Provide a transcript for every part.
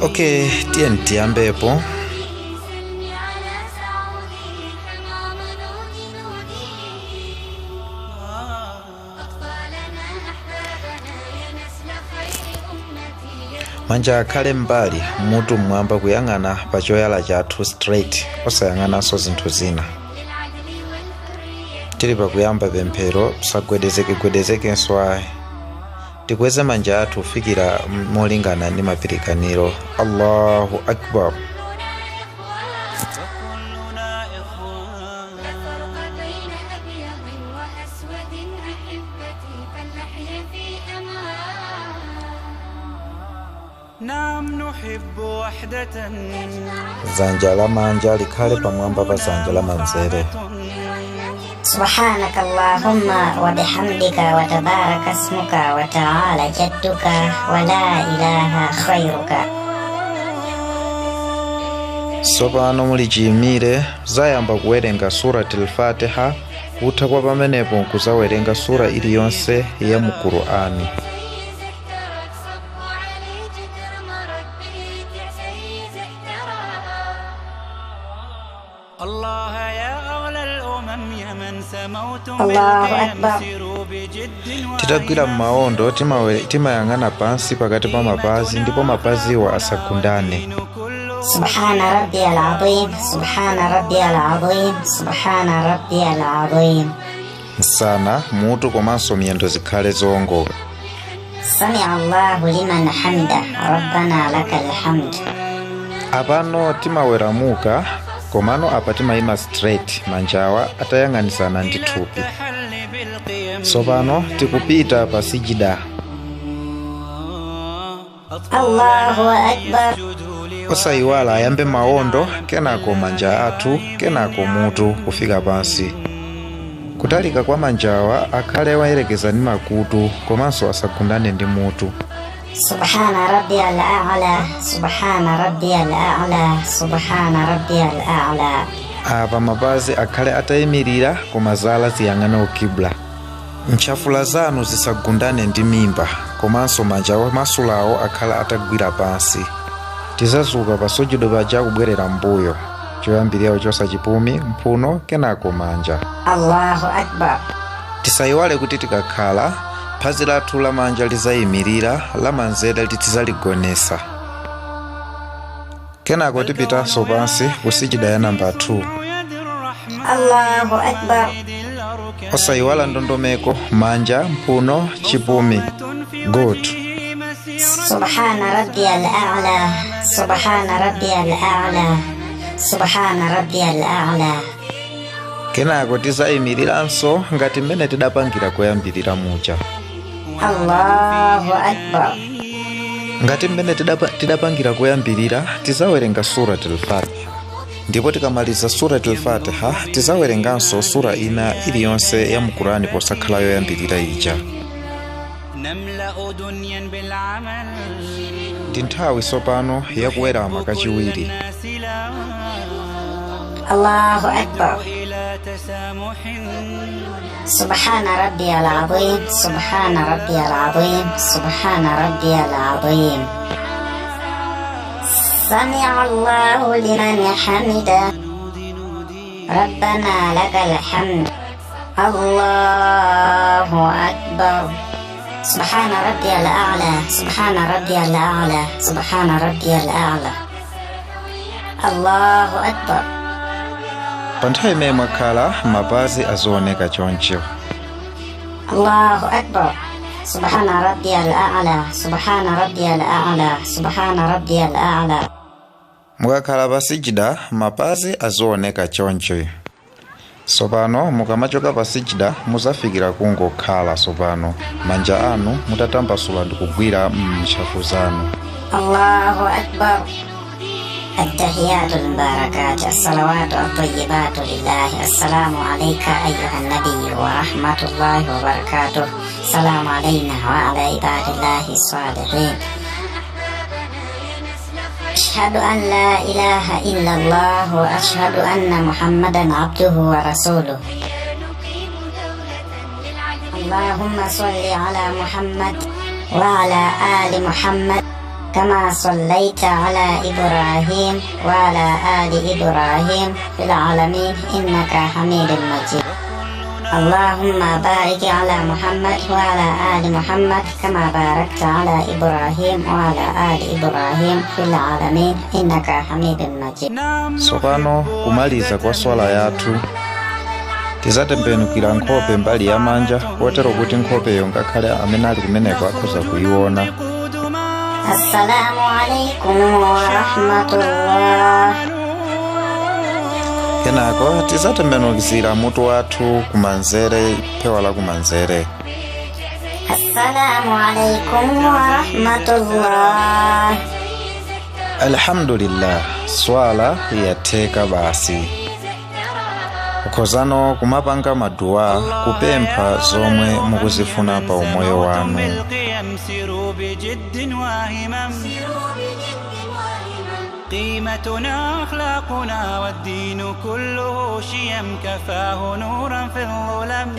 Okay, tiye tiyambepo. Manja akhale mbali, mutu mmwamba kuyang'ana pa choyala chathu straight, osayang'ananso zinthu zina. Tili pakuyamba pemphero, sagwedezekegwedezekenso ayi. Tikweze manja athu kufikira molingana ndi mapirikaniro. Allahu akbar. Dzanja lamanja likhale pamwamba pa dzanja lamanzere. سبحانك اللهم وبحمدك وتبارك اسمك وتعالى جدك ولا إله خيرك. Tsopano muli chiyimire, zayamba kuwerenga Surati Al-Fatiha. Kutha kwa pamenepo nkuzawerenga sura iliyonse ya mu Qur'ani. Allahu akbar. Titagwira m'mawondo, timayang'ana pansi pakati pa mapazi, ndipo mapaziwo asagundane. سبحان ربي العظيم، سبحان ربي العظيم، سبحان ربي العظيم. Msana, mutu komanso miyendo zikhale zowongoka. سمع الله لمن حمده، ربنا لك الحمد. Apano timaweramuka, komano apa timayima straight, manjawa atayang'anizana ndi thupi. Tsopano tikupita pa sijida. Allahu akbar. Osayiwala ayambe mawondo, kenako manja athu, kenako mutu kufika pansi. Kutalika kwa manjawa akhale wayerekeza ndi makutu, komanso asagundane ndi mutu. سبحان ربي الأعلى، سبحان ربي الأعلى، سبحان ربي الأعلى. Apa mapazi akhale atayimirira, koma zala ziyang'ane ukibla. Ntchafula zanu zisagundane ndi mimba, komanso manja omasulawo akhale atagwira pansi. Tizazuka pa sujudu paja kubwerera mbuyo. Choyambirira chosa chipumi, mphuno, kenako manja. Allahu akbar. Tisayiwale kuti tikakhala, phazi lathu lamanja lizayimirira, lamanzere tizaligonesa. Kenako tipitanso pansi ku sijida ya namba 2. Allahu akbar. Osayiwala ndondomeko, manja, mphuno, chipumi. Good. سبحان ربي الأعلى، سبحان ربي الأعلى، سبحان ربي الأعلى. Kenako tizayimiriranso ngati mmene tidapangira koyambirira muja. Allahu akbar. Ngati mmene tidapangira koyambirira, tizawerenga Surat Al-Fatiha, ndipo tikamaliza Surat Al-Fatiha tizawerenganso sura ina iliyonse ya mu Qur'ani posakhala yoyambirira ija. Ndi nthawi tsopano yakuwerama kachiwiri. Allahu akbar. سبحان ربي العظيم، سبحان ربي العظيم، سبحان ربي العظيم. سمع الله لمن حمده، ربنا لك الحمد. الله أكبر. سبحان ربي الأعلى، سبحان ربي الأعلى، سبحان ربي الأعلى. الله أكبر. Pa nthawi imene mwakhala, mapazi azioneka choncho. الله أكبر. سبحان ربي الأعلى، سبحان ربي الأعلى، سبحان ربي الأعلى. Mukakhala pa sijida, mapazi azioneka choncho. Tsopano mukamachoka pa sijida muzafikira kungokhala. Tsopano manja anu mutatambasula ndi kugwira m'ntchafu zanu. الله أكبر. التحيات المباركات، الصلوات الطيبات لله. السلام عليك أيها النبي ورحمة الله وبركاته. السلام علينا وعلى عباد الله الصالحين. أشهد أن لا إله إلا الله وأشهد أن محمدا عبده ورسوله. اللهم صل على محمد وعلى آل محمد كما صليت على إبراهيم وعلى آل إبراهيم في العالمين إنك حميد مجيد. اللهم بارك على محمد وعلى آل محمد كما باركت على إبراهيم وعلى آل إبراهيم في العالمين إنك حميد مجيد. Tsopano kumaliza kwa swala yathu, tizatembenukira nkhope mbali yamanja kotero kuti nkhopeyo ngakhale amene ali kumeneko akhoza kuiona. السلام عليكم ورحمة الله. Kenako tizatembenukizira mutu wathu kumanzere, phewa la kumanzere. السلام عليكم ورحمة الله. Alhamdulillah, swala yatheka basi. Ukhozano kumapanga maduwa kupempha zomwe mukuzifuna pa umoyo wanu. القيم سيروا بجد وهمم، قيمتنا أخلاقنا والدين كله شيم، كفاه نورا في الظلم.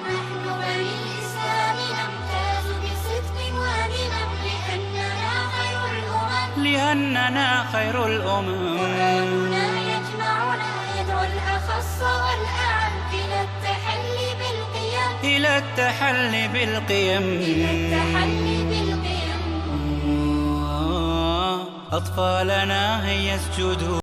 نحن بني الإسلام نمتاز بصدق وهمم، لأننا خير الأمم. لأننا خير الأمم. قرآننا يجمعنا، يدعو الأخص والأعم إلى التحلي بالقيم. إلى التحلي بالقيم. إلى التحلي بالقيم. أطفالنا هيا اسجدوا.